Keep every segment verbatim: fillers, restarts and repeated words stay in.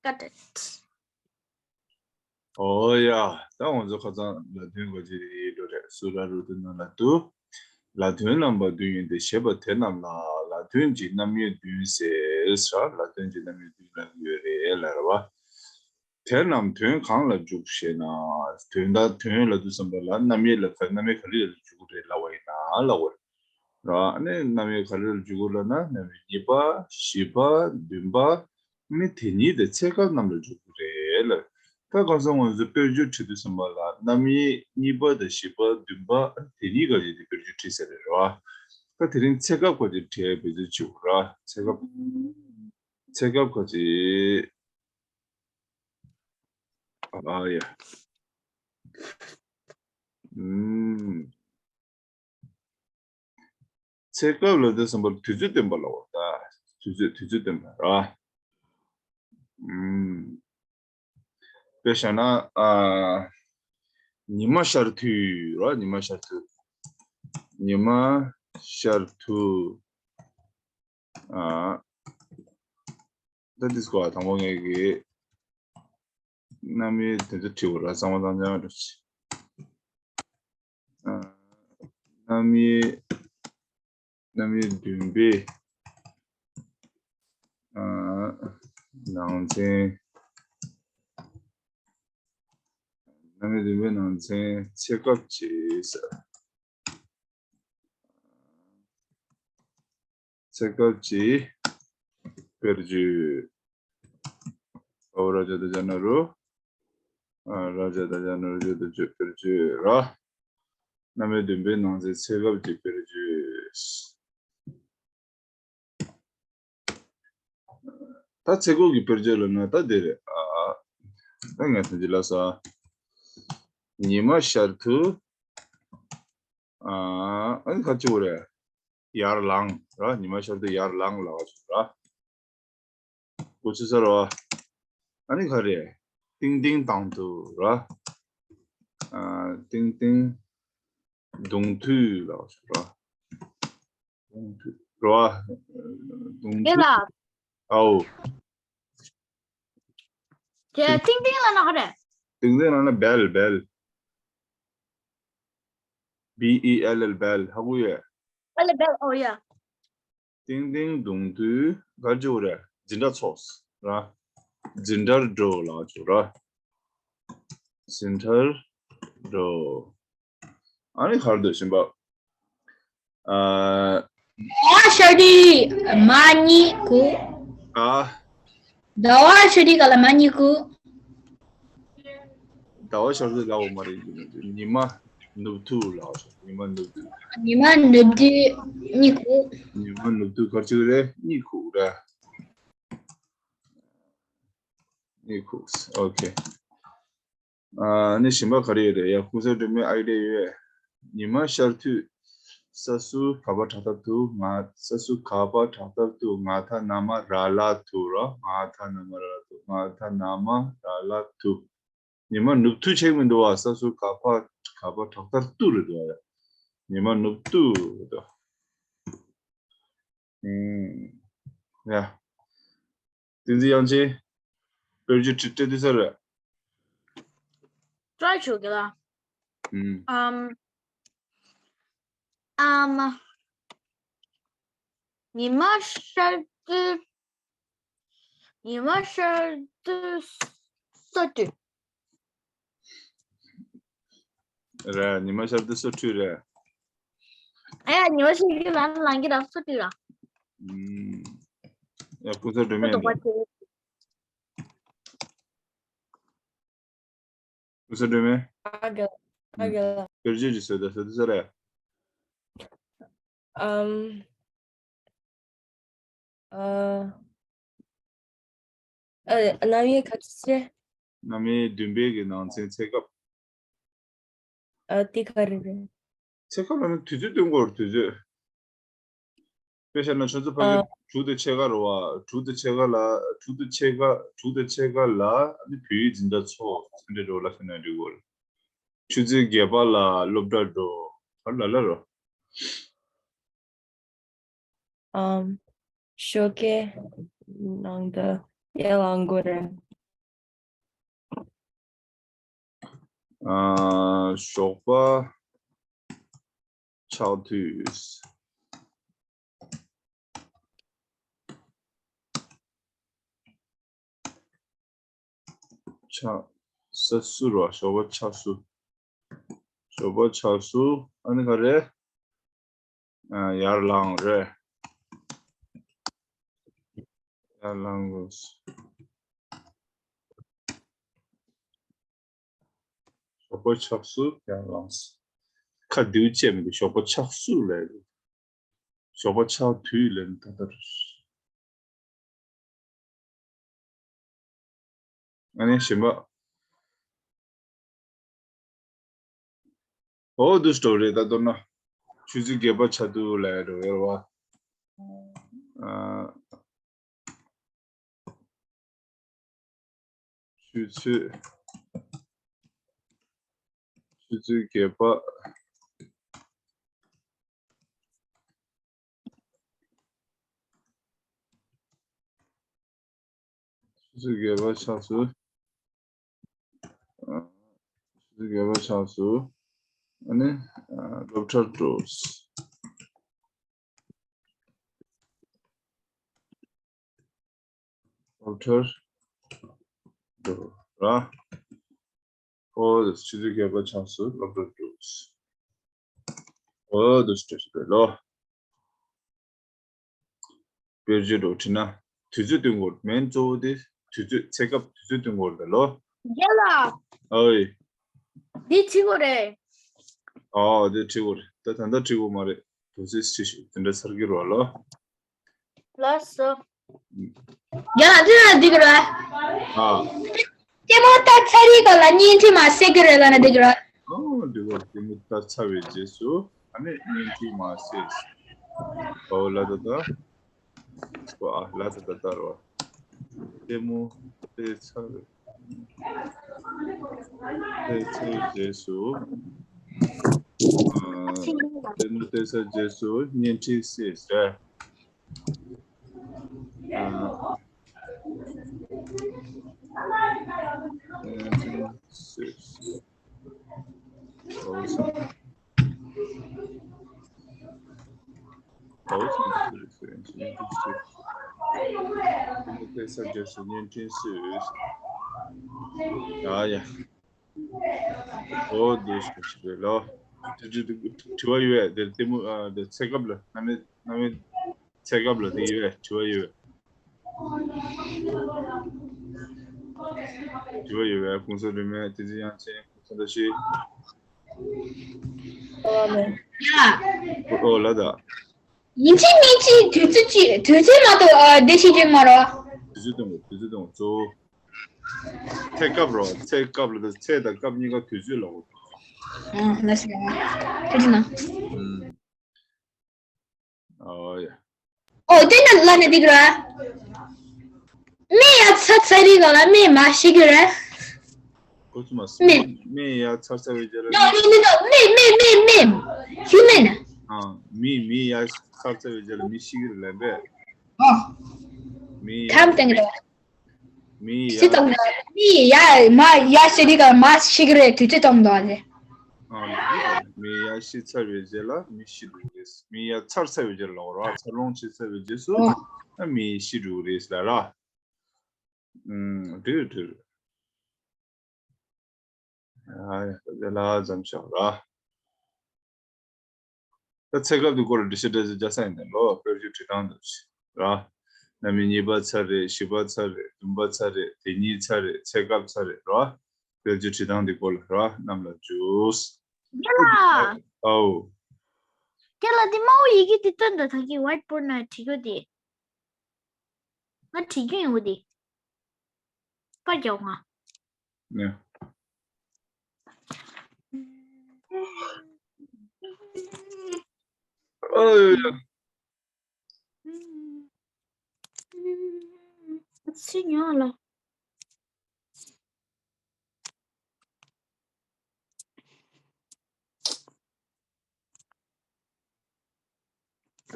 got it. ཨོ་ཡ། ད་ང་ཚོ་ཁ་སང་ལ་དོན་གོ་ཅི་རེད་འགྲོ་རེད། སུ་ར་རུ་དུ་ན་ལ་དུ། ལ་དོན་རྣམ་པ་བདུན་ཡིན་ཏེ། ཞེས་པ་དེ་རྣམས་ལ་ལ་དོན་གྱི་རྣམ་དབྱེ་བདུན་ཟེར། ལ་དོན་གྱི་རྣམ་དབྱེ་བདུན་ལ་ཡོད་རེད་ལ་ར་བ། དེ་རྣམས་དོན་གང་ལ་འཇུག་ཞེ་ན། དོན་དག་དོན་ལ་དུ་བསམ་པ་ལ་རྣམ་དབྱེ་ལ་ག་རྣམ་དབྱེ་ག་རེ་ལ་འཇུག་རེད་ལ་བ་ཡིན་ན་ལ་བ་ར། ཨ་ནི་རྣམ་དབྱེ་ག་རེ་ལ་འཇུག་ལ་ན་རྣམ་དབྱེ་གཉིས་པ་བཞི་པ་བདུན་པ། ཨ་ནི་དེ་ཉིད་དེ་ཚེ་སྐབས་རྣམས་ལ་འཇུག་གི་རེད་ལ། ད་ག་ས་ང་ཚོ་དཔེར་བརྗོད་བྲིས་དུས་ཙམ་པ་ལ་རྣམ་དབྱེ་གཉིས་པ་དང་བཞི་པ་བདུན་པ་དེ་གཉིས་ཀ་ཅིག་དེ་དཔེར་བརྗོད་བྲིས་ཟེར་རེད་ར། ད་དེ་རིང་ཚེ་སྐབས་ཀ་ཅིག་བྲིས་དཔེ་བརྗོད་བྱེད་དགོས་ར། ཚེ་སྐབས་ཚེ་སྐབས་ཀ་ཅིག་ཨ་ཡ། ཨུམ། ཚེ་སྐབས་ལ་དེ་བསམ་པར་དུས་ཚོད་སྟོན་པ་ལ་འོ་ད། དུས་ཚོད་དུས་ཚོད་སྟོན་པ་ར། ཨུམ། དཔེ་བཞག་ན་ཨ། ཉི་མ་ཤར་དུས་ར། ཉི་མ་ཤར་དུས། ཉི་མ་ཤར་དུས། ཨ། ད་འདི་སྐོར་དང་པོ་ངས་ཀྱི་རྣམ་དབྱེ་དེ་ཚོ་བྲིས་པ་ར། གཙང་མ་གཙང་རྐྱང་རེད། ཨ། རྣམ་དབྱེ་རྣམ་དབྱེ་བདུན་པའི་ཨ། ནང་ཚན། རྣམ་དབྱེ་བདུན་པའི་ནང་ཚན་ཚེ་སྐབས་ཀྱི་ས། ཚེ་སྐབས་ཀྱི་དཔེར་བརྗོད། ཨོ་ར་ཇ་ད་ཇ་ན་རོ། ཨ། ར་ཇ་ད་ཇ་ན་རོ་ཇ་ད་བརྗོད་དཔེར་བརྗོད་ར། རྣམ་དབྱེ་བདུན་པའི་ནང་ཚན་ཚེ་སྐབས་ཀྱི་དཔེར་བརྗོད། ད་ཚེ་སྐབས་ཀྱི་དཔེར་བརྗོད་ལ་ན་ད་འདི་རེད། ཨ། ད་ངས་ཐོན་གྱི་ལ་ས། ཉི་མ་ཤར་དུས། ཨ། ཨ་ནི་ག་ཅི་བོ་རེད། ཡར་ལངས་ར། ཉི་མ་ཤར་དུས་ཡར་ལངས་ལ་བ་ཞིག་ར། གོ་ཚུལ་ས་ར་བ། ཨ་ནི་ག་རེད། ཏིང་ཏིང་བཏང་དུས་ར། ཨ། ཏིང་ཏིང་བརྡུང་དུས་ལ་བ་ཞིག་ར། བརྡུང་དུས་ར་བ། བརྡུང་དུས། ཨའོ། དེ་ཏིང་ཏིང་ལ་ན་ག་རེད། ཏིང་ཏིང་ལ་ན་བེལ་བེལ། བི་ཨི་ཨེལ་ཨེལ་བེལ། ཧ་གོ་ཡོད། ཨེལ་བེལ། ཨོ་ཡ། ཏིང་ཏིང་བརྡུང་དུས་ག་རེ་བྱེད་དགོས་རེད། འཛིན་གྲྭ་ཚོགས་ར། འཛིན་གྲྭར་འགྲོ་ལ་བྱེད་ར། འཛིན་གྲྭར་འགྲོ། ཨ་ནི་ག་རེ་འདུག་གཞན་པ། ཨ། ཟླ་བ་ཤར་དུས་མ་གཉིད་ཁུག་ཨ། ཟླ་བ་ཤར་དུས་ག་ལ་མ་གཉིད་ཁུག་ཟླ་བ་ཤར་དུས་ལ་འོ་མ་རེད། ཉི་མ་ནུབ་དུས་ལ་འོ། ཉི་མ་ནུབ་དུས། ཉི་མ་ནུབ་དུས་གཉིད་ཁུག་ཉི་མ་ནུབ་དུས་ག་རེ་བྱེད་ཀྱི་རེད། གཉིད་ཁུག་རེད། གཉིད་ཁུག་ཨོ་ཁེ། ཨ་ནི་གཞན་པ་ག་རེ་ཡོད་རེད། ཡ། ཀུན་བཟང་སྒྲོལ་མའི་ཨའི་ཌི་ཡ་ཡོད། ཉི་མ་ཤར་དུས། ས་སུ་ག་པ་དྲག་ཐབ་དུ་ང་། ས་སུ་ག་པ་དྲག་ཐབ་དུ་ང་ཐ་ན་མ་ར་ལ་དུ་ར། ང་ཐ་ན་མ་ར་ལ་དུ། ང་ཐ་ན་མ་ར་ལ་དུ། ཉི་མ་ནུབ་དུས་ཆེག་མི་འདུག་བ། ས་སུ་ག་པ་ག་པ་དྲག་ཐབ་དུ་རེད་འདུག་བ། ཉི་མ་ནུབ་དུས་རེད་འདུག་ཨུམ། ཡ། བསྟན་འཛིན་དབྱངས་ཅན། དཔེར་བརྗོད་བྲིས་སྤྲད་དུས་ས་རེད། ཀྲོའི་ཆོག་གི་ལ། ཨུམ། ཨམ། ཨམ། ཉི་མ་ཤར་དུས། ཉི་མ་ཤར་དུས་སོ་བྲུས། རེད། ཉི་མ་ཤར་དུས་སོ་བྲུས་རེད། ཨ་ཡ། ཉི་མ་ཤར་དུས་ལ་ལང་གི་ར་སོ་བྲུས་ར། ཨུམ། ཡ། ཀུན་བཟང་སྒྲོལ་མ་ཡིན་དོགས་པ་དེ། ཀུན་བཟང་སྒྲོལ་མ། ཨ་ག་ཨ་ག་དཔེར་བརྗོད་ཀྱི་བཟོ་ལྟ་བཟོ་དུས་ས་རེད། ཨམ། ཨ། ཨ། རྣམ་དབྱེ་ག་ཚོད་རེད། རྣམ་དབྱེ་བདུན་པའི་གི་ནང་ཚན་ཚེ་སྐབས། ཨ། དེ་ག་རེ་རེད། ཚེ་སྐབས་ལ་ནི་དུས་ཚོད་སྟོན་དགོས་རེད། དུས་ཚོད། དཔེ་བཞག་ན་ཆུ་ཚོད་ཕ་གི་ཨ། དྲུག་དང་ཕྱེད་ཀ་རེད་བ། དྲུག་དང་ཕྱེད་ཀ་ལ། དྲུག་དང་ཕྱེད་ཀ་དྲུག་དང་ཕྱེད་ཀ་ལ་ནི་བོད་ཡིག་འཛིན་གྲྭ་ཚོགས་ཚོགས་འདྲ་འགྲོ་ལ་ཤོད་ན་འགྲིག་གོ། ཆུ་ཚོད་བརྒྱད་པ་ལ་སློབ་གྲྭ་འགྲོ། ག་རེ་ལ་ལ་རོ། ཨམ། ཞོགས་ཀས་ནང་དུ་ཡར་ལངས་དགོས་རེད། ཨ། ཞོགས་པ་ཆགས་དུས། ཆགས་ས་སུ་ར། ཞོགས་པ་ཆགས་སུ། ཞོགས་པ་ཆགས་སུ། ཨ་ནི་ག་རེ། ཨ། ཡར་ལངས་རེད། ཡར་ལངས་དགོས། ཞོགས་པ་ཆགས་སུ་ཡར་ལངས། ཁ་འདིའུ་བཅད་མི་འདུག་ཞོགས་པ་ཆགས་སུ་ལབ་རེད། ཞོགས་པ་ཆགས་དུས་ལབ་ནི་ད་ལྟ་རེད། ཨ་ནི་གཞན་པ། ཨོ་འདུག་སེ་འགྲོ་རེད། ད་མདོར་ན་ཆུ་ཚོད་བརྒྱད་པ་ཆགས་དུས་ལབ་རེད་བ། ཨ། ཆུ་ཚོད། ཆུ་ཚོད་བརྒྱད་པ། ཆུ་ཚོད་བརྒྱད་པ་ཆགས་སོང་། ཨ། ཆུ་ཚོད་བརྒྱད་པ་ཆགས་སོང་། ཨ་ནི། ཨ། སློབ་གྲྭར་འགྲོ། སློབ་གྲྭར་འགྲོ་ར། ཨོ་དེ་ཆུ་ཚོད་བརྒྱད་པ་ཆགས་སོང་། སློབ་གྲྭར་འགྲོ། ཨོ་དེ་སྤྲོ་ཞིག་རེད་ལོ། དཔེར་བརྗོད་འགྲོ་བྲིས་ན། དུས་ཚོད་སྟོན་དགོས། མིན་གཙོ་བོ་དེ་དུས་ཚོད། ཚེ་སྐབས་དུས་ཚོད་སྟོན་དགོས་རེད་ལོ། རྒན་ལགས། ཨོའི། འདི་བྲིས་དགོས་རེད། ཨོ་དེ་བྲིས་དགོས་རེད། ད་ད་ལྟ་བྲིས་དགོས་མ་རེད། དུས་ཚོད་བྲིས་ཤིག་དེ་འདྲ་ཚར་གི་རེད་ལོ། ལགས་སོ། རྒན་ལགས་འདི་ལ་འདི་གི་རེད། ཨ། ལྟད་མོ་ལྟ་ཚར་རེས་ག་ལ་བརྙན་འཕྲིན་མར་བསད་གི་རེད་ལབ་ན་འགྲིག་གི་རེད། ཨོ་འགྲིག་གི་རེད། ལྟད་མོ་ལྟ་ཚར་བའི་རྗེས་སུ་ཨ་ནི་བརྙན་འཕྲིན་མར་བསད། ཨོ་ལ་ད་ད། ཨོ་ཨ་ལ་ད་ད་ད་རོ། ལྟད་མོ་ལྟ་ཚར། ལྟ་ཚར་རྗེས་སུ། ཨ། ལྟད་མོ་ལྟ་ཚར་རྗེས་སུ་བརྙན་འཕྲིན་བསད་རེད། ཨ། བརྙན་འཕྲིན་བསད། ཨོ་སོ། ཨོ་སོ། བརྙན་འཕྲིན་བསད། ལྟད་མོ་ལྟ་ཚར་རྗེས་སུ་བརྙན་འཕྲིན་བསད། ཡ་ཡ། ཨོ་དེ་ཞིག་རེད་ལོ། དྲི་དྲི་དྲི་བ་ཡོད་པས། དེ་ལྟད་མོ། ཨ། དེ་ཚེ་སྐབས་ལ་གནམ་མེད་གནམ་མེད་ཚེ་སྐབས་ལ་དེ་ཡོད་པས། དྲི་བ་ཡོད་པས། དྲི་བ་ཡོད་པས། གོང་ས་རིས་མེད་བསྟན་འཛིན་དབྱངས་ཅན། གོང་ས་བཀྲ་ཤིས། ཨོ་ལ་ད། ཡིན་གཅིག་མིན་གཅིག་དུས་ཚོད་ཅིག་དུས་ཚོད་མ་གཏོགས། ཨ། བདེ་ཤེས་ཅིག་མ་རོ། དུས་ཚོད་གཏོང་དགོས། དུས་ཚོད་གཏོང་དགོས་གཙོ་བོ། ཚེ་སྐབས་རོ། ཚེ་སྐབས་ལ་ད། ཚེ་དང་སྐབས་གཉིས་ཀ་དུས་ཚོད་ལ་གོ། ཨ། ལགས་སོ། ཐུགས་རྗེ་གནང་། ཨུམ། ཨོ་ཡ། ཨོ་དེ་ན་ལ་ནི་འགྲིག་ར། མི་ཡར་ཚར་ཚར་རེས་ག་ལ་མི་མར་ཤི་གི་རེད། ཁོ་ཚོ་མ་སི་མི། མི་ཡར་ཚར་ཚར་བའི་རྗེས་ལ། No, no, no, no. མི་མི་མི་མི། Human. ཨ། མི་མི་ཡར་ཚར་ཚར་བའི་རྗེས་ལ་མི་ཤི་གི་རེད་ལབ་པས། ཨ། མི་ཡར། ཐམ་སྟེང་རེད། མི་ཡར། དུས་ཚོད་གཏོང་དགོས། མི་ཡར་མར་ཡར་ཤི་རེས་ག་ལ་མར་ཤི་གི་རེད། དུས་ཚོད་གཏོང་དགོས་རེད། ཨ། མི་ཡར་ཤི་ཚར་བའི་རྗེས་ལ་མི་ཤི་འགྲོ་གི་རེད། མི་ཡར་ཚར་ཚར་བའི་རྗེས་ལ་ལབ་ར། འཚར་ལོངས་བྱས་ཚར་བའི་རྗེས་སུ། ཨོ། ཨ། མི་ཤི་འགྲོ་གི་རེད་ལབ་ར། ཨུམ། འགྲིག་འགྲིག་ཨ། ཡ་དེ་ལ་མཚམས་བཞག་ར། ད་ཚེ་སྐབས་དེ་སྐོར་ལ་འགྲེལ་བཤད་འདྲ་ཞིག་རྒྱག་ས་ཡིན་ན་ལོ། དཔེར་བརྗོད་བྲིས་སྟངས་འདྲ་ཞིག་ར། གནམ་མེད་གཉིས་པ་ཚར་རེད། བཞི་པ་ཚར་རེད། བདུན་པ་ཚར་རེད། དེ་ཉིད་ཚར་རེད། ཚེ་སྐབས་ཚར་རེད་ར། དཔེར་བརྗོད་བྲིས་སྟངས་དེ་སྐོར་ལ་ར། གནམ་ལ་འཇུས། རྒན་ལགས། ཨའོ། རྒན་ལགས་འདི་དམར་པོ་ཡི་གེ་འདི་སྟོན་དང་། ད་གིན་whiteboard ནང་བྲིས་རྒྱུ་དེ། ང་བྲིས་རྒྱུ་ཡིན་འོ་དེ། པར་རྒྱག་ང་། ནས། ཨོ་ཡ། སི་ཉོ་ལ།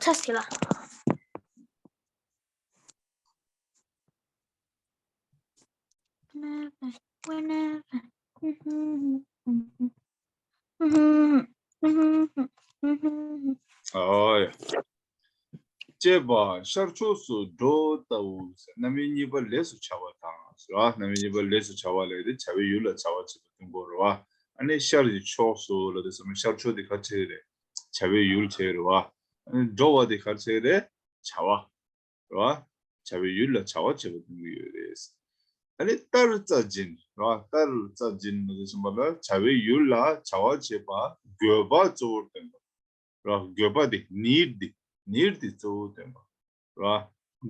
ཚ་སི་ལ། Whenever, whenever. བྱེད་པ་ཤར་ཕྱོགས་སུ་འགྲོ་ལྟ་བུ། རྣམ་དབྱེ་གཉིས་པ་ལས་སུ་བྱ་བ་དང་ཟེར་བ། རྣམ་དབྱེ་གཉིས་པ་ལས་སུ་བྱ་བ་ལས་དེ་བྱ་བའི་ཡུལ་ལ་བྱ་བ་བྱེད་པ་སྟོན་གོ་རེད་བ། ཨ་ནི་ཤར་གྱི་ཕྱོགས་སུ་ལ་དེ་ཚང་མ་ཤར་ཕྱོགས་དེ་ག་རེ་བྱེད་ཀྱི་རེད། བྱ་བའི་ཡུལ་བྱེད་ཀྱི་རེད་བ། ཨ་ནི་འགྲོ་བ་དེ་ག་རེ་བྱེད་ཀྱི་རེད། བྱ་བ། རེད་བ། བྱ་བའི་ཡུལ་ལ་བྱ་བ་བྱེད་པ་སྟོན་གྱི་ཡོད་རེད། ཨ་ནི་ལྟར་རྩ་འཛིན་རེད་བ། ལྟར་རྩ་འཛིན་ལ་དེ་ཚང་མ་ལ་བྱ་བའི་ཡུལ་ལ་བྱ་བ་བྱེད་པ་དགོས་པ་གཙོ་བོར་སྟོན་པ། ར་དགོས་པ་དེ་ནིཌ་དེ་ནིཌ་དེ་གཙོ་བོ་སྟོན་པ། ར་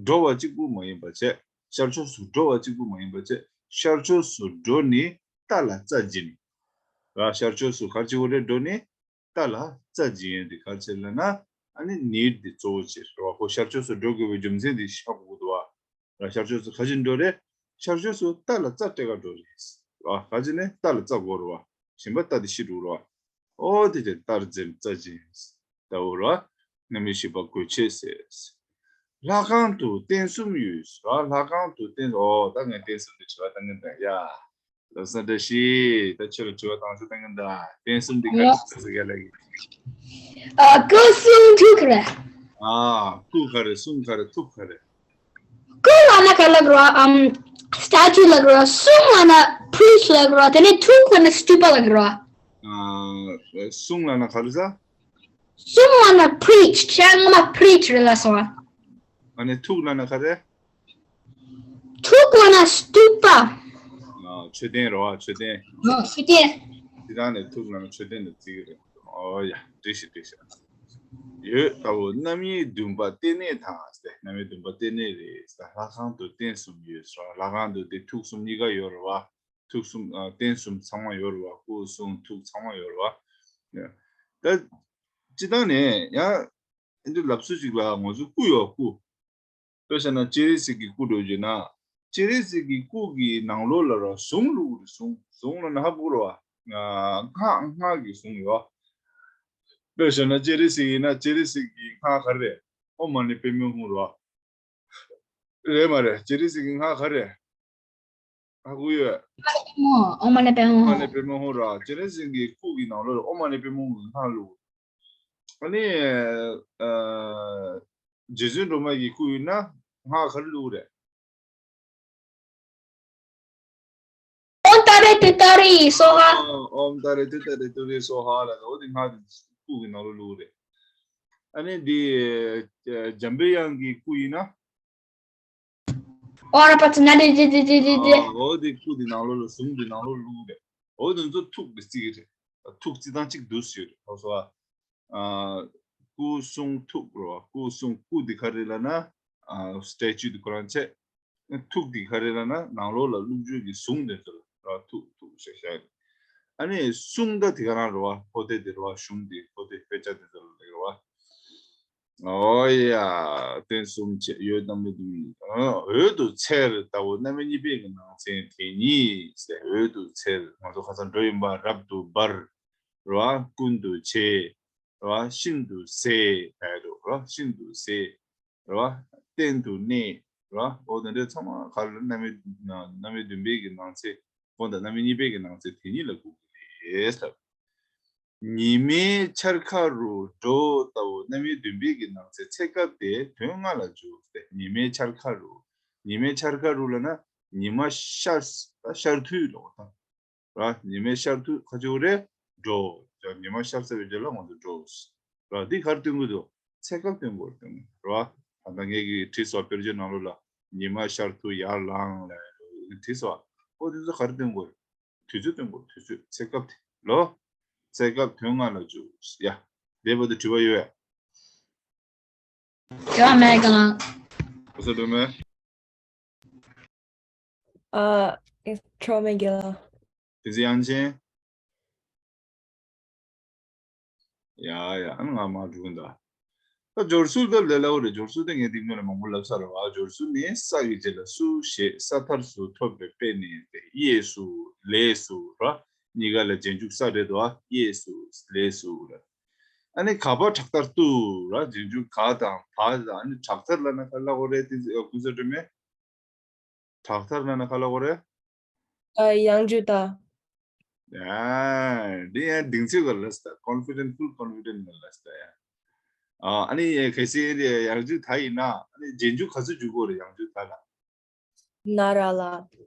འགྲོ་བ་གཅིག་པུ་མ་ཡིན་པ་བྱས། ཤར་ཕྱོགས་སུ་འགྲོ་བ་གཅིག་པུ་མ་ཡིན་པ་བྱས། ཤར་ཕྱོགས་སུ་འགྲོ་ནི་ལྟ་ལ་རྩ་འཛིན། ར་ཤར་ཕྱོགས་སུ་ག་རེ་བྱེད་དགོས་རེད། འགྲོ་ནི་ལྟ་ལ་རྩ་འཛིན་ཡས་དེ་ག་རེ་བྱེད་ལབ་ན། ཨ་ནི་ནིཌ་དེ་གཙོ་བོ་བྱེད་ར་བ། ཁོ་ཤར་ཕྱོགས་སུ་འགྲོ་དགོས་པའི་རྒྱུ་མཚན་དེ་ཤེས་དགོས་འདུག་བ། ར་ཤར་ཕྱོགས་སུ་ག་ཅི་འགྲོ་རེད། ཤར་ཕྱོགས་སུ་ལྟ་ལ་རྩ་སྤྲད་ག་འགྲོ་རེད། ར་ག་ཅི་ནས་ལྟ་ལ་རྩ་དགོས་རེད་བ། གཞན་པ་ལྟ་དེ་ཤི་འགྲོ་རེད་བ། ཨོ་དེ་དེ་ལྟར་འཛིན་རྩ་འཛིན་ལྟ་བུ་ར། རྣམ་དབྱེ་བཞི་པ་དགོས་ཆེད་ཟེར། ལྷ་ཁང་དུ་རྟེན་གསུམ་ཡོད་ཟེར་བ། ལྷ་ཁང་དུ་རྟེན། ཨོ་ད་ངས་རྟེན་གསུམ་དེ་དྲི་བ་བཏང་གིན་གདའ་ཡ། ལོ་གསར་བཀྲ་ཤིས། ད་ཁྱོད་ལ་དྲི་བ་བཏང་ཆོག་བཏང་གིན་གདའ། རྟེན་གསུམ་དེ་ག་རེ་ཟེར་ག་ལ་གི། ཨ་སྐུ་གསུང་ཐུགས་རེད། ཨ་སྐུ་ག་རེ། གསུང་ག་རེ། ཐུགས་ག་རེ། སྐུ་ལབ་ན་ག་ལབ་རོ། ཨམ་སི་ཊེ་ཅུ་ལབ་རོ། གསུང་ལབ་ན་པི་རི་ཆི་ལབ་རོ། དེ་ནས་ཐུགས་ལབ་ན་སི་ཊུ་པ་ལབ་རོ། ཨ་གསུང་ལབ་ན་ག་རེ་ཟ། གསུང་ལབ་ན་པི་རི་ཆི། ཁྱེད་ངོ་མ་པི་རི་ཆི་རེད་ལབ་སོང་ཨ། ཨ་ནི་ཐུགས་ལབ་ན་ག་རེ། ཐུགས་ལབ་ན་སི་ཊུ་པ། ཨ་མཆོད་རྟེན་རོ། མཆོད་རྟེན། ཨ་མཆོད་རྟེན། དེ་དང་ནས་ཐུགས་ལབ་ན་མཆོད་རྟེན་ལ་བརྩི་གི་རེད། ཨོ་ཡ། འགྲིག་ཤག་འགྲིག་ཤག་ཡོད་ལྟ་བུ། རྣམ་དབྱེ་བདུན་པ་རྟེན་གནས་དང་ཟེར། རྣམ་དབྱེ་བདུན་པ་རྟེན་གནས་རེད་ཟེར། ལྷ་ཁང་དུ་རྟེན་གསུམ་ཡོད་ཟེར། ལྷ་ཁང་དུ་དེ་ཐུགས་གསུམ་གཉིས་ཀ་ཡོད་རེད་བ། ཐུགས་གསུམ་ཨ་རྟེན་གསུམ་ཚང་མ་ཡོད་རེད་བ། སྐུ་གསུང་ཐུགས་ཚང་མ་ཡོད་རེད་བ། ཡ། ད་སྤྱིར་བཏང་ནས་ཡང་འདི་ལབ་སྲོལ་ཅིག་ལ་ང་ཚོ་སྐུ་ཡོད། སྐུ། དཔེ་བཞག་ན་སྤྱན་རས་གཟིགས་ཀྱི་སྐུ་འདྲ་བོ་བརྗོད་ན། སྤྱན་རས་གཟིགས་ཀྱི་སྐུ་གི་ནང་ལོགས་ལ་ར་གཟུངས་བླུགས་རེད། གཟུངས། གཟུངས་ལབ་ན་ཧ་གོ་རེད་བ། སྔགས། སྔགས་ཀྱི་གཟུངས་ཡོད། དཔེ་བཞག་ན་སྤྱན་རས་གཟིགས་ཡིན་ན་སྤྱན་རས་གཟིགས་ཀྱི་སྔགས་ག་རེ་རེད། ཨོཾ་མ་ཎི་པདྨེ་ཧཱུྃ་རེད་བ། རེད་མ་རེད། སྤྱན་རས་གཟིགས་ཀྱི་སྔགས་ག་རེ་རེད། ཧ་གོ་ཡོད། ཨོཾ་མ་ཎི་པདྨེ་ཧཱུྃ། ཨོཾ་མ་ཎི་པདྨེ་ཧཱུྃ་ར། སྤྱན་རས་གཟིགས་ཀྱི་སྐུ་གི་ནང་ལོགས་ལ་ཨོཾ་མ་ཎི་པདྨེ་ཧཱུྃ་གི་སྔགས་བླུགས། ཨ་ནི། ཨ། རྗེ་བཙུན་སྒྲོལ་མ་གི་སྐུ་ཡིན་ན་སྔགས་ག་རེ་བླུགས་རེད། ཨོཾ་ཏཱ་རེ་ཏུཏྟཱ་རེ་སྭཱ་ཧཱ། ཨོཾ་ཏཱ་རེ་ཏུཏྟཱ་རེ་ཏུ་རེ་སྭཱ་ཧཱ་ལབ། འོ་དེ་སྔགས་དེ་སྐུ་གི་ནང་ལོགས་བླུགས་རེད། ཨ་ནི་འདི། འཇམ་པའི་དབྱངས་ཀྱི་སྐུ་ཡིན་ན། ཨོ་ར་པ་ཙ་ན་རེ་ཏི་ཏི་ཏི་ཏི་ཏི། ཨ་འོ་དེ་སྐུ་དེ་ནང་ལོགས་ལ་གཟུངས་དེ་ནང་ལོགས་བླུགས་རེད། འོ་དེ་ཚོ་ཐུགས་དེ་བརྩི་གི་རེད། ཐུགས་བརྩི་སྟངས་གཅིག་འདུག་ཟེར་རེད། ཨོ་སོ། ཨ། སྐུ་གསུང་ཐུགས་རེད་བ། སྐུ་གསུང་། སྐུ་དེ་ག་རེ་ལབ་ན། ཨ་སི་ཊེ་ཅུ་དེ་ཁོ་རང་བྱས། ཐུགས་དེ་ག་རེ་ལབ་ན་ནང་ལོགས་ལ་བླུགས་རྒྱུ་གི་གཟུངས་དེ་ཚོ་ལ་ར་ཐུགས་ཐུགས་ཞེས་བྱ་ཡི། ཨ་ནི་གསུང་ད་དེ་ག་རང་རེད་བ། ཕོ་དེ་དེ་རེད་བ། གཞུང་དེ་ཕོ་དེ་དཔེ་ཆ་དེ་ཚོ་ལ་རེད་བ། ཨོ་ཡ། རྟེན་གསུམ་བྱས་ཡོད། རྣམ་དབྱེ་བདུན། ཨ་འོད་དུ་འཚེར་ལྟ་བུ་རྣམ་དབྱེ་གཉིས་པའི་གི་ནང་ཚན་དེ་ཉིད་ཟེར། འོད་དུ་འཚེར། ང་ཚོ་ཁ་སང་འགྲོ་ཡིན་པ། རབ་ཏུ་འབར། རེད་བ། ཀུན་ཏུ་མཆེད། རེད་བ། ཤིན་ཏུ་གསལ། ཨེ་འགྲོ་རེད་བ། ཤིན་ཏུ་གསལ། རེད་བ། རྟེན་དུ་གནས། རེད་བ། འོ་དེ་འདྲའི་ཚང་མ་ག་ལ་རྣམ་དབྱེ། རྣམ་དབྱེ་བདུན་པའི་གི་ནང་ཚན། འོ་ད་རྣམ་དབྱེ་གཉིས་པའི་གི་ནང་ཚན་དེ་ཉིད་ལ་གོ་གི་རེད་ཟེར། ཉི་མའི་འཆར་ཁ་རུ་འགྲོ་ལྟ་བུ་རྣམ་དབྱེ་བདུན་པའི་གི་ནང་ཚན་ཚེ་སྐབས་དེ་དོན་ལྔ་ལ་འཇུག་སྟེ། ཉི་མའི་འཆར་ཁ་རུ། ཉི་མའི་འཆར་ཁ་རུ་ལབ་ན་ཉི་མ་ཤར་ཤར་དུས་ལ་འོ་ད། ར། ཉི་མའི་ཤར་དུས་ག་ཅིག་རེད། འགྲོ། ཉི་མ་ཤར་ཚར་བའི་རྗེས་ལ་ང་ཚོ་འགྲོ། ར། འདི་ག་རེ་སྟོན་གྱི་འདུག་ཚེ་སྐབས་སྟོན་གྱི་འདུག་ར། ད་ལྟ་ངས་ཀྱིས་བྲིས་སོང་། དཔེར་བརྗོད་ནང་ལོགས་ལ་ཉི་མ་ཤར་དུས་ཡར་ལངས་ལ་བྲིས་སོང་། ཨོ་དེ་ཚོ་ག་རེ་སྟོན་གྱི་འདུག་དུས་ཚོད་སྟོན་གྱི་འདུག་དུས་ཚོད། ཚེ་སྐབས་དེ་ལོ། ཚེ་སྐབས་དོན་ལྔ་ལ་འཇུག་ཡ། དེ་བར་དུ་དྲི་བ་ཡོད། དྲི་བ་མེད་ག་ལ། ཨོ་ས་སྒྲོལ་མ། ཨ། ཨེ། ཁྱོད་མེད་ག་ལ། དེ་ཚེ་དབྱངས་ཅན། ཡ་ཡ། ཨ་ནི་ང་མ་འགྲོ་གི་འདུག་ད་སྦྱོར་ཚུལ་ད་ལས་སླ་བོ་རེད། སྦྱོར་ཚུལ་དེ་ངས་འདི་སྔོན་ལ་མང་པོ་ལབ་ཚར་བ། སྦྱོར་ཚུལ་ནི་ས་གི་རྗེས་ལ་སུ་ཞེས་ས་མཐར་སུ་ཐོབ་པའི་དཔེ་ནི་སྟེ། གཡས་སུ། ལས་སུ། ར། གཉིས་ཀ་ལ་རྗེས་འཇུག་ས་རེད་དོ། གཡས་སུ། ལས་སུ་ར། ཨ་ནི་ག་བ་དྲག་མཐར་ཏུ་ར། རྗེས་འཇུག་ག་དང་བ་དང་། ཨ་ནི་དྲག་མཐར་ལབ་ན་ག་ལབ་དགོས་རེད། དེ་ཀུན་བཟང་སྒྲོལ་མས། དྲག་མཐར་ལབ་ན་ག་ལབ་དགོས་རེད། ཨ། ཡང་འཇུག་ད། ཡ། འདི་ཡང་གདེང་ཚོད་ག་ལ་སྟ། ཀོན་ཕི་ཌེན་ཊི། ཕུལ་ཀོན་ཕི་ཌེན་ཊི་ག་ལ་སྟ་ཡ། ཨ་ཨ་ནི་གལ་སྲིད་ཡང་འཇུག་ད་ཡིན་ན་ཨ་ནི་རྗེས་འཇུག་ག་ཚོད་འཇུག་དགོས་རེད། ཡང་འཇུག་ད་ལ། ན་ར་ལ།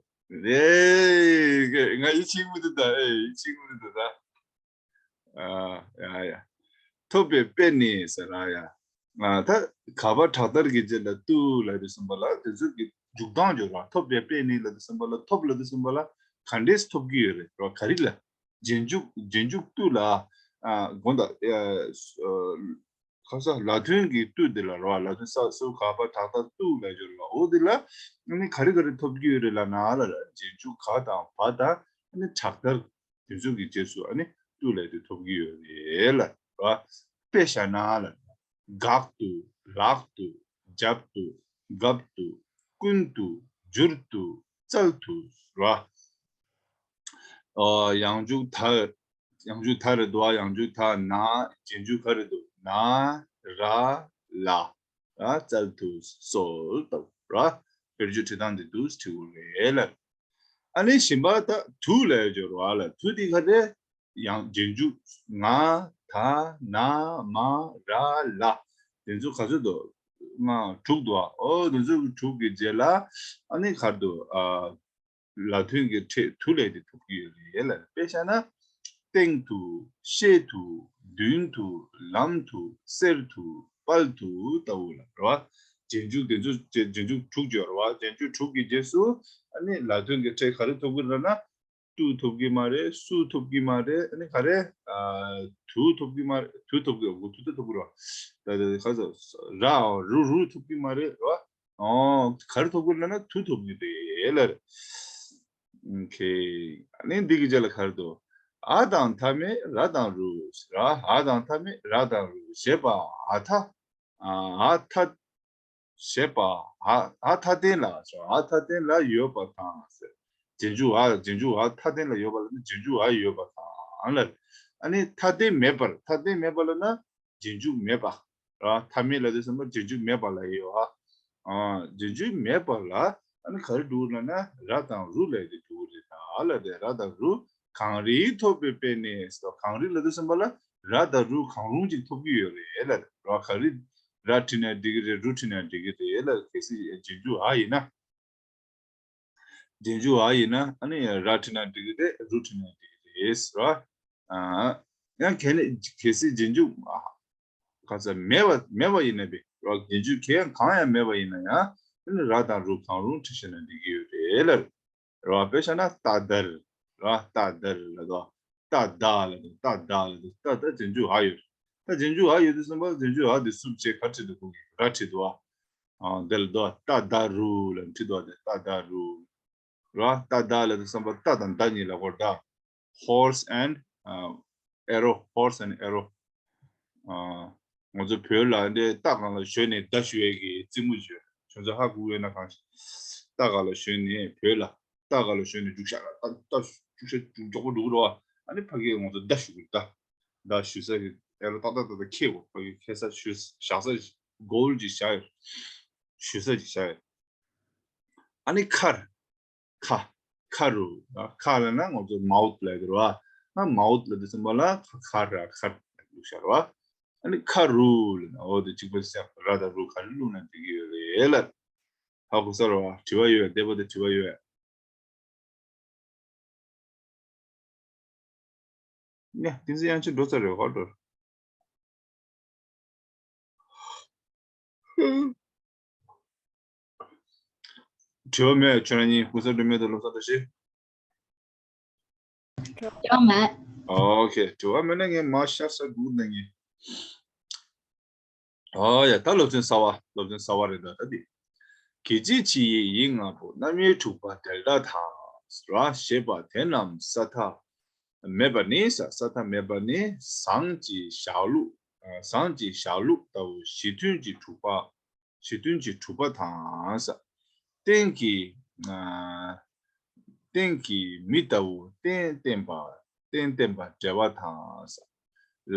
རེད། ང་ཡིད་ཆེས་མི་འདུག་ད། ཨེ་ཡིད་ཆེས་མི་འདུག་ད། ཨ་ཡ་ཡ། ཐོབ་པའི་དཔེ་ནི་ཟེར་ར་ཡ། ཨ་ད་ག་པ་དྲག་མཐར་གྱི་རྗེས་ལ་ཏུ་ལ་དུ་གསུམ་པ་ལ་དེ་ཚོ་གི་འཇུག་སྟངས་སྦྱོར་བ། ཐོབ་པའི་དཔེ་ནི་ལ་དུ་གསུམ་པ་ལ་ཐོབ་ལ་དུ་གསུམ་པ་ལ་ག་འདྲས་ཐོབ་ཀྱི་ཡོད་རེད་ར། ག་རེ་ལ། རྗེས་འཇུག་རྗེས་འཇུག་ཏུ་ལ། ཨ་དགོངས་དག་ཨ་ཁ་ས་ལ་དོན་གྱི་ཏུ་དེ་ལ་ར། ལ་དོན་ས་སུ་ག་པ་དྲག་མཐར་ཏུ་ལ་སྦྱོར་བ། འོ་དེ་ལ་ཨ་ནི་ག་རེ་ག་རེ་ཐོབ་ཀྱི་ཡོད་རེད་ལ་ན་ལ་ར། རྗེས་འཇུག་ག་དང་བ་དང་ཨ་ནི་དྲག་མཐར་དེ་ཚོ་གི་རྗེས་སུ་ཨ་ནི་ཏུ་ལ་དེ་ཐོབ་ཀྱི་ཡོད་རེད་ལ་ར། དཔེ་བཞག་ན་ལ། དགག་ཏུ། ལག་ཏུ། རྒྱབ་ཏུ། རྒབ་ཏུ། ཀུན་ཏུ། བསྒྱུར་ཏུ། བཙལ་དུ་ར། ཨ་ཡང་འཇུག་ད། ཡང་འཇུག་ད་རེད་འདུག་ཨ་ཡང་འཇུག་ད་ན། རྗེས་འཇུག་ག་རེད་འདུག་ན། ར། ལ། ར། བཙལ་དུ་གསོལ་ལྟ་བུ་ར། དཔེར་བརྗོད་བྲིས་སྟངས་འདི་འདུག་བྲིས་དགོས་རེད་ལ། ཨ་ནི་གཞན་པ་ད་དུ་ལ་སྦྱོར་བ་ལ། དུ་འདི་ག་རེ། ཡང་རྗེས་འཇུག་ང་། ད། ན། མ། ར། ལ། དེ་ཚོ་ག་ཚོད་འདུག་ལྔ་དྲུག་འདུག་ཨ། ཨོ་དེ་ཚོ་གི་དྲུག་གི་རྗེས་ལ་ཨ་ནི་ག་རེ་འདུག་ཨ། ལ་དོན་གྱི་ཕྲད་དུ་ལས་དེ་ཐོབ་ཀྱི་ཡོད་རེད་ལ། དཔེ་བཞག་ན། སྟེང་དུ། ཤེད་དུ། མདུན་དུ། ལམ་དུ། གསེར་དུ། དཔལ་དུ་ལྟ་བུ་ལ་རེད་བ། རྗེས་འཇུག་དེ་ཚོ་རྗེས་རྗེས་འཇུག་དྲུག་ཡོད་རེད་བ། རྗེས་འཇུག་དྲུག་གི་རྗེས་སུ་ཨ་ནི་ལ་དོན་གྱི་ཕྲད་ག་རེ་ཐོབ་ཀྱི་རེད་ན། ཏུ་ཐོབ་ཀྱི་མ་རེད། སུ་ཐོབ་ཀྱི་མ་རེད། ཨ་ནི་ག་རེ། ཨ་དུ་ཐོབ་ཀྱི་མ་རེད། དུ་ཐོབ་ཀྱི་དུ་ད་ཐོབ་ཀྱི་རེད་བ། ད་ད་ག་ཚོད་ར་རུ་རུ་ཐོབ་ཀྱི་མ་རེད་རེད་བ། ཨོ། ག་རེ་ཐོབ་ཀྱི་ལབ་ན་དུ་ཐོབ་ཀྱི་རེད་ལབ་རེད། ཨོ་ཁེ། ཨ་ནི་འདི་གི་རྗེས་ལ་ག་རེ་འདུག་ཨ་དང་མཐའ་མེད་ར་དང་རུ་ར། ཨ་དང་མཐའ་མེད་ར་དང་རུ། ཞེས་པ་ཨ་མཐའ། ཨ་མཐའ། ཞེས་པ་ཨ་ཨ་མཐའ་རྟེན་ལ་ཨ་མཐའ་རྟེན་ལ་ཡོད་པ་དང་ཟེར། རྗེས་འཇུག་ཨ་རྗེས་འཇུག་ཨ་མཐའ་རྟེན་ལ་ཡོད་པ་ལ་ནི་རྗེས་འཇུག་ཨ་ཡོད་པ་དང་ལ། ཨ་ནི་མཐའ་རྟེན་མེད་པར། མཐའ་རྟེན་མེད་པ་ལ་ན། རྗེས་འཇུག་མེད་པ། ར་མཐའ་མེད་ལ་དེ་སོང་པ་རྗེས་འཇུག་མེད་པ་ལ་ཡོད་ཨ། ཨ་རྗེས་འཇུག་མེད་པ་ལ་ཨ་ནི་ག་རེ་འགྲོ་ལབ་ན་ར་དང་རུ་ལ་དེ་འགྲོ་རེད་ད་ལ་དེ་ར་དང་རུ་གང་རིགས་ཐོབ་པའི་དཔེ་ནི་སོ། གང་རིགས་ལ་དེ་སོང་པ་ལ་ར་དང་རུ་གང་རུང་ཅིག་ཐོབ་ཀྱི་ཡོད་རེད་ལ། ར་ག་རེ་ར་བྲིས་ན་འགྲིག་གི་རེད། རུ་བྲིས་ན་འགྲིག་གི་རེད་ལ། གལ་སྲིད་རྗེས་འཇུག་ཨ་ཡིན་ན། རྗེས་འཇུག་ཨ་ཡིན་ན་ཨ་ནི་ར་བྲིས་ན་འགྲིག་གི་རེད། རུ་བྲིས་ན་འགྲིག་གི་རེད་ར། ཨ་ཡང་གལ་ནི་གལ་སྲིད་རྗེས་འཇུག་ཨ་ག་ཚ་མེད་པ་མེད་པ་ཡིན་ན་བི་ར། རྗེས་འཇུག་གལ་ཡང་གང་ཡང་མེད་པ་ཡིན་ན་ཡང་ཨ་ནི་ར་དང་རུ་གང་རུང་བྲིས་ཤེས་ན་འགྲིག་གི་ཡོད་རེད་ལ། ར་དཔེ་བཞག་ན་རྟ་དར། ར་རྟ་དར་ལ་དོ། རྟ་དར་ལ་དོ། རྟ་དར་ལ་དོ། རྟ་དར་རྗེས་འཇུག་ཨ་ཡོད། ད་རྗེས་འཇུག་ཨ་ཡོད་དུས་ཙམ་པ་རྗེས་འཇུག་ཨ་དེ་སུབ་བྱས་ག་བྲིས་འདུག་གོ་གི་ར་བྲིས་འདུག་ཨ། ཨ་དེ་ལ་དོ་རྟ་དར་རུ་ལ་བྲིས་འདུག་ཨ། དེ་རྟ་དར་རུ། ར་རྟ་དར་ལ་དུས་ཙམ་པ་རྟ་དང་མདའ་གཉིས་ལ་གོ་རྟ། Horse and uh, arrow. Horse and arrow. ཨ་ང་ཚོ་བོད་ལ་འདི་རྟ་སྒང་ལ་ཞོན་ནས་མདའ་གཞུ་ཡས་ཀྱི་རྩེད་མོ་བྱོས། ཁྱོད་ཚོ་ཧ་གོ་གི་ཡོད་ན་གང་ཞིག་རྟ་སྒང་ལ་ཞོན་ནས་བོད་ལ་རྟ་སྒང་ལ་ཞོན་ནས་རྒྱུག་ཤར་རྟ་རྟ་རྒྱུག་ཤར་རྒྱུག་མགྱོགས་པོ་འགྲོ་གི་རེད་བ། ཨ་ནི་ཕ་གིར་ང་ཚོ་མདའ་གཞུ་གི་རེད་ད། མདའ་གཞུ་ས་གི་ཨེ་ལོ་ཏག་ཏག་ཏག་ཏག་ཁེ་བོ་ཕ་གིར་ཁེ་ས་གཞུ་བཞག་ས་གོལ་གྱི་བཞག་ཡོད། གཞུ་ས་གྱི་བཞག་ཡོད། ཨ་ནི་ཁར། ཁ། ཁ་རུ། ཁ་ལ་ན་ང་ཚོ་མའུ་ཐི་ལ་ཡོད་རེད་བ། ང་མའུ་ཐི་ལ་དུས་ཙམ་པ་ལ་ཁ་ཁ་ར་ཁར་བླུགས་ཤར་བ། ཨ་ནི་ཁ་རུ་ལ་ན་འོ་དེ་གཅིག་པ་ཞིག་ར་དང་རུ་ག་རེ་བླུགས་ན་འགྲིག་གི་ཡོད་རེད་ལ། ཧ་གོ་ས་རེད་བ། དྲི་བ་ཡོད། འདས་པ་དེ་དྲི་བ་ཡོད། ནས་བསྟན་འཛིན་དབྱངས་ཅན་འགྲོ་ཚར་རེད་བ། འགྲོ། དྲི་བ་མེད། ཁྱོད་རང་གཉིས་ཀུན་བཟང་སྒྲོལ་མ་དང་བློ་བཟང་བཀྲ་ཤིས། དྲི་བ་མེད། ཨོ་ཁེ། དྲི་བ་མེད་ན་ངས་མར་ཤར་ས་སྒུག་ན་ངས། ཨོ་ཡ། ད་སློབ་ཚན་གསར་བ། སློབ་ཚན་གསར་བ་རེད་ད་ད་འདི། གི་ཅི་ཆི་ཡི་ཡིག་ལྔ་པོ་རྣམ་དབྱེ་དྲུག་པ་འབྲེལ་སྒྲ་དང་། ར་ཞེས་པ་དེ་རྣམས་ས་མཐའ་མེད་པ་ནི། ས་ས་མཐའ་མེད་པ་ནི་ཟངས་ཀྱི་ཞག་ལུག་ཟངས་ཀྱི་ཞག་ལུག་ལྟ་བུ་གཞི་མཐུན་གྱི་དྲུག་པ། གཞི་མཐུན་གྱི་དྲུག་པ་དང་། ས་རྟེན་གྱི་ཨ་རྟེན་གྱི་མི་ལྟ་བུ་རྟེན་བརྟེན་པ། རྟེན་བརྟེན་པ་འབྲེལ་བ་དང་། ས་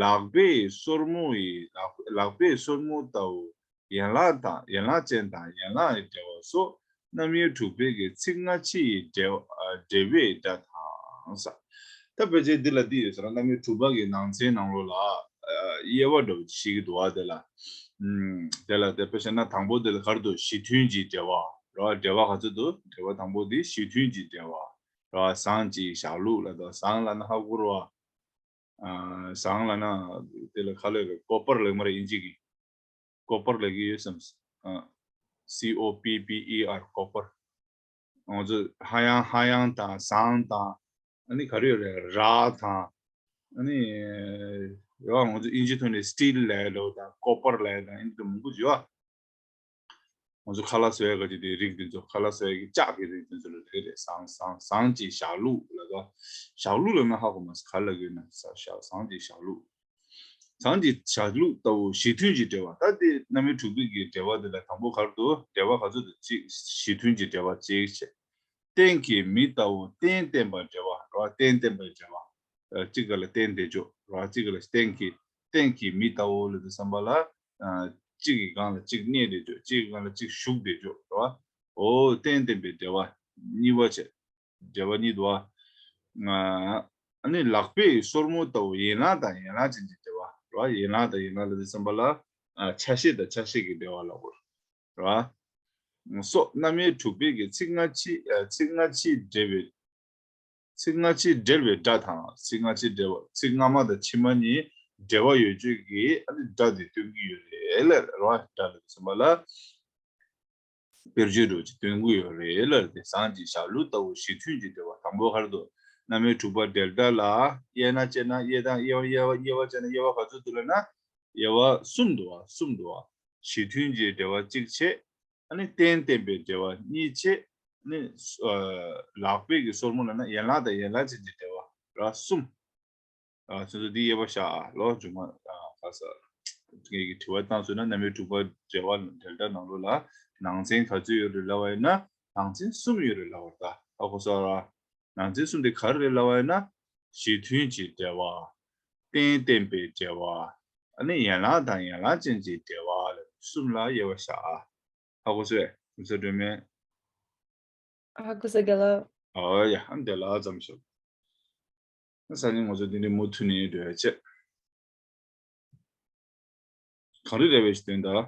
ལག་པའི་སོར་མོ་ཡི་ལག་ལག་པའི་སོར་མོ་ལྟ་བུ་ཡན་ལག་དང་ཡན་ལག་ཅན་དང་ཡན་ལག་ཡི་འབྲེལ་བ་སོགས་རྣམ་དབྱེ་དྲུག་པའི་གི་ཚིག་སྔ་ཕྱི་ཡི་འབྲེལ་བ་འབྲེལ་བའི་སྒྲ་དང་། ས་ད་ཕལ་ཆེར་འདི་ལ་འདི་ཡོད་ཟེར་ན་རྣམ་དབྱེ་དྲུག་པ་གི་ནང་ཚན་ནང་ལོགས་ལ། དབྱེ་བ་འདྲ་བོ་ཞིག་གི་འདུག་བ། དེ་ལ་ཨམ་དེ་ལ་དེ་དཔེ་བཞག་ན་དང་པོ་དེ་ལ་ག་རེ་འདུག་གཞི་མཐུན་གྱི་འབྲེལ་བ་རེད་བ། འབྲེལ་བ་ག་ཚོད་འདུག་འབྲེལ་བ་དང་པོ་དེ་གཞི་མཐུན་གྱི་འབྲེལ་བ་རེད་བ། ཟངས་ཀྱི་ཞག་ལུག་ལབ་དང་། ཟངས་ལབ་ན་ཧ་གོ་རེད་བ། ཨ་ཟངས་ལབ་ན་དེ་ལ་ག་ལབ་རེད། ཀོ་པར་ལབ་མ་རེད་དབྱིན་ཇི་གི། ཀོ་པར་ལབ་ཀྱི་ཡོད་བསམ། ཨ་C O P P E R ཀོ་པར། ང་ཚོ་ཧ་ཡང་ཧ་ཡང་དང་ཟངས་དང་། ཨ་ནི་ག་རེ་ཡོད་རེད། རག་དང་། ཨ་ནི་ཡོད་ང་ཚོ་དབྱིན་ཇི་ཐོག་ནས་སི་ཊིལ་ལབ་ཡ་དང་ཀོ་པར་ལབ་ཡ་དང་ཨ་ནི་དེ་མང་པོ་ཡོད། ང་ཚོ་ཁ་ལག་བཟོ་ཡ་ག་ཅིག་དེ་རིགས་དེ་ཚོ། ཁ་ལག་བཟོ་ཡ་གི་ལྕགས་ཀྱི་རིགས་དེ་ཚོ་ལ་རེད་རེད། ཟངས་ཟངས་ཟངས་ཀྱི་ཞག་ལུག་ལབ་དང་། ཞག་ལུག་ལབ་ན་ཧ་གོ་མ་སོང་ག་ལབ་ཀྱི་ཡོད་ན། ཟངས་ཀྱི་ཞག་ལུག་ཟངས་ཀྱི་ཞག་ལུག་ལྟ་བུ་གཞི་མཐུན་གྱི་འབྲེལ་བ། ད་དེ་རྣམ་དབྱེ་དྲུག་པའི་གི་འབྲེལ་བ་དེ་ལ་དང་པོ་ག་རེ་འདུག་འབྲེལ་བ་ག་ཚོད་འདུག་གཅིག་གཞི་མཐུན་གྱི་འབྲེལ་བ་གཅིག་བྱས། རྟེན་གྱི་མི་ལྟ་བུ་རྟེན་བརྟེན་པའི་འབྲེལ་བ་རེད་བ། རྟེན་བརྟེན་པའི་འབྲེལ་བ། ཨ་གཅིག་ག་ལ་རྟེན་དེ་འཇོག་རེད་བ། གཅིག་ག་ལ་རྟེན་གྱི་རྟེན་གྱི་མི་ལྟ་བུ་ལབ་དུས་ཙམ་པ་ལ། ཨ་གཅིག་གི་སྒང་ལ་གཅིག་གནས་དེ་འཇོག་གཅིག་གི་སྒང་ལ་གཅིག་ཞུགས་དེ་འཇོག་རེད་བ། འོ་རྟེན་བརྟེན་པའི་འབྲེལ་བ་གཉིས་པ་བྱས། འབྲེལ་བ་གཉིས་འདུག་བ། ཨ་ནི་ལག་པའི་སོར་མོ་ལྟ་བུ་ཡན་ལག་དང་ཡན་ལག་ཅན་གྱི་འབྲེལ་བ་རེད་བ། ཡན་ལག་དང་ཡན་ལག་ལབ་དུས་ཙམ་པ་ལ་ཨ་ཆ་ཤས་དང་ཆ་ཤས་ཀྱི་འབྲེལ་བ་ལབ་དགོས་རེད་བ། སོགས་རྣམ་དབྱེ་དྲུག་པའི་གི་ཚིག་སྔ་ཕྱི། ཨ་ཚིག་སྔ་ཕྱི་འབྲེལ་བའི། ཚིག་སྔ་ཕྱི་འབྲེལ་བའི་སྒྲ་དང་། ཚིག་སྔ་ཕྱི་འབྲེལ་བ། ཚིག་སྔ་མ་དང་ཕྱི་མ་གཉིས་འབྲེལ་བ་ཡོད་ཚུལ་གྱི་ཨ་ནི་སྒྲ་དེ་སྟོན་གྱི་ཡོད་རེད་ལབ་རེད་བ། སྒྲ་ལབ་དུས་ཙམ་པ་ལ། དཔེར་བརྗོད་འདྲ་བོ་ཅིག་སྟོན་གྱི་ཡོད་རེད་ལབ་དེ། ཟངས་ཀྱི་ཞག་ལུག་ལྟ་བུ་གཞི་མཐུན་གྱི་འབྲེལ་བ་དང་པོ་ག་རེ་འདུག་རྣམ་དབྱེ་དྲུག་པ་འབྲེལ་སྒྲ་ལ་དབྱེ་ན་བྱས་ན། དབྱེ་དང་དབྱེ་བ་དབྱེ་བ་དབྱེ་བ་བྱས་ན་དབྱེ་བ་ག་ཚོད་འདུག་ལབ་ན། དབྱེ་བ་གསུམ་འདུག་བ། གསུམ་འདུག་བ། གཞི་མཐུན་གྱི་འབྲེལ་བ་གཅིག་བྱས། ཨ་ནི་རྟེན་བརྟེན་པའི་འབྲེལ་བ་གཉིས་བྱས། ཨ་ནི་ཨ་ལག་པའི་གི་སོར་མོ་ལབ་ན་ཡན་ལག་དང་ཡན་ལག་ཅན་གྱི་འབྲེལ་བ་ར་གསུམ། ཨ་ཁྱོད་ཚོ་འདི་དབྱེ་བ་བཞག་ཨ་ལོ། མཇུག་མ་ཨ་ཁ་ས་ངེད་ཀྱི་དྲི་བ་བཏང་སོང་ན། རྣམ་དབྱེ་དྲུག་པ་འབྲེལ་བ་འབྲེལ་སྒྲ་ནང་ལོགས་ལ་ནང་ཚན་ག་ཚོད་ཡོད་རེད་ལབ་པ་ཡིན་ན། ནང་ཚན་གསུམ་ཡོད་རེད་ལབ་པ་རེད། ད་ཧ་གོ་སོང་ར། ནང་ཚན་གསུམ་དེ་ག་རེ་རེད་ལབ་པ་ཡིན་ན། གཞི་མཐུན་གྱི་འབྲེལ་བ། རྟེན་བརྟེན་པའི་འབྲེལ་བ། ཨ་ནི་ཡན་ལག་དང་ཡན་ལག་ཅན་གྱི་འབྲེལ་བ་ལ་གསུམ་ལ་དབྱེ་བ་བཞག་ཨ། ཧ་གོ་སོང་ངས་སྒྲོལ་མ། ཧ་གོ་སོང་རྒན་ལགས། ཨོ་ཡ། ཨ་འདི་ལ་ཙམ་ཞིག་ཨ་སང་ཉིན་ང་ཚོ་འདི་ནས་མུ་མཐུད་ནས་འགྲོ་ཡ་བྱེད། གངས་རི་ར་བའི་གཞི་རྟེན་དང་